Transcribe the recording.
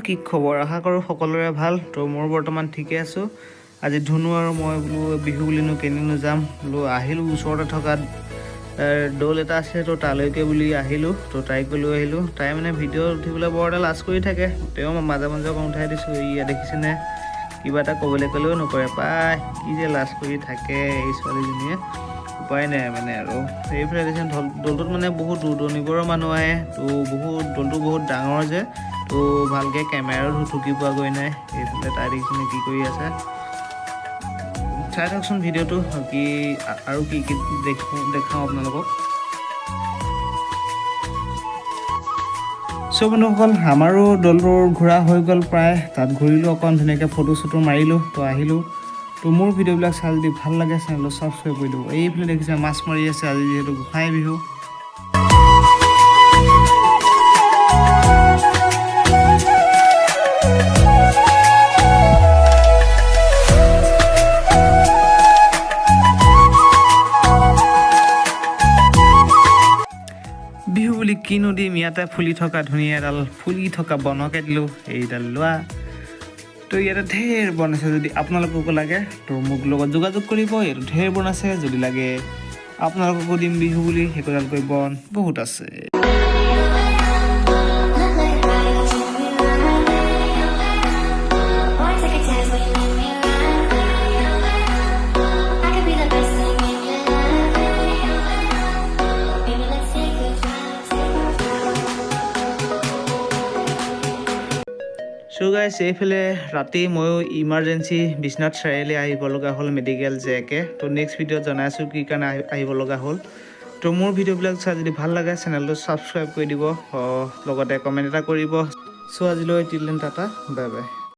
কি খবৰ? আশা কৰোঁ সকলোৰে ভাল। তো মোৰ বৰ্তমান ঠিকে আছোঁ। আজি ধুনু আৰু মই বোলো বিহু বুলিনো কেনিনো যাম বোলো, আহিলোঁ ওচৰতে থকা দৌল এটা আছে, তো তালৈকে বুলি আহিলোঁ। তো তাইকো লৈ আহিলোঁ। তাই মানে ভিডিঅ' উঠিবলৈ বৰ এটা লাজ কৰি থাকে, তেওঁ মই মাজে মাজে অকণ উঠাই দিছোঁ। ইয়া দেখিছেনে, কিবা এটা ক'বলৈ ক'লেও নকৰে পাই, কি যে লাজ কৰি থাকে এই ছোৱালীজনীয়ে, উপায় নাই মানে। আৰু সেইফালে দেখিছে দৌলটোত মানে বহুত দূৰ দূৰণিৰ মানুহ আহে, তো বহুত দৌলটো বহুত ডাঙৰ যে, তো ভালকৈ কেমেৰাও ঢুকি পোৱাগৈ নাই। এইফালে তাই দেখিছেনে কি কৰি আছে, চাই থাকচোন ভিডিঅ'টো, কি আৰু কি কি দেখাওঁ আপোনালোকক। চ' বন্ধুসকল, আমাৰো দৌলটোৰ ঘূৰা হৈ গ'ল প্ৰায়। তাত ঘূৰিলোঁ অকণ ধুনীয়াকৈ, ফটো চটো মাৰিলোঁ, তো আহিলোঁ। তো মোৰ ভিডিঅ'বিলাক চাই যদি ভাল লাগে চেনেলটো ছাবস্ক্ৰাইব কৰি দিব। এইফালে দেখিছে মাছ মাৰি আছে, আজি যিহেতু গোসাঁই বিহু। বিহু বুলি কিনো দিম, ইয়াতে ফুলি থকা ধুনীয়া এডাল ফুলি থকা বনকে দিলোঁ, এইডাল লোৱা। তো ইয়াতে ঢেৰ বন আছে, যদি আপোনালোককো লাগে তো মোক লগত যোগাযোগ কৰিব। ইয়াতে ঢেৰ বন আছে, যদি লাগে আপোনালোককো দিম বিহু বুলি, একোডালকৈ বন বহুত আছে। চ' গাইছ, এইফালে ৰাতি ময়ো ইমাৰ্জেঞ্চি বিশ্বনাথ চাৰিআলি আহিব লগা হ'ল মেডিকেল জেকে। তো নেক্সট ভিডিঅ'ত জনাইছোঁ কি কাৰণে আহিব লগা হ'ল। তো মোৰ ভিডিঅ'বিলাক চাই যদি ভাল লাগে চেনেলটো ছাবস্ক্ৰাইব কৰি দিব, লগতে কমেণ্ট এটা কৰিব। চ' আজিলৈ till then tata, bye bye.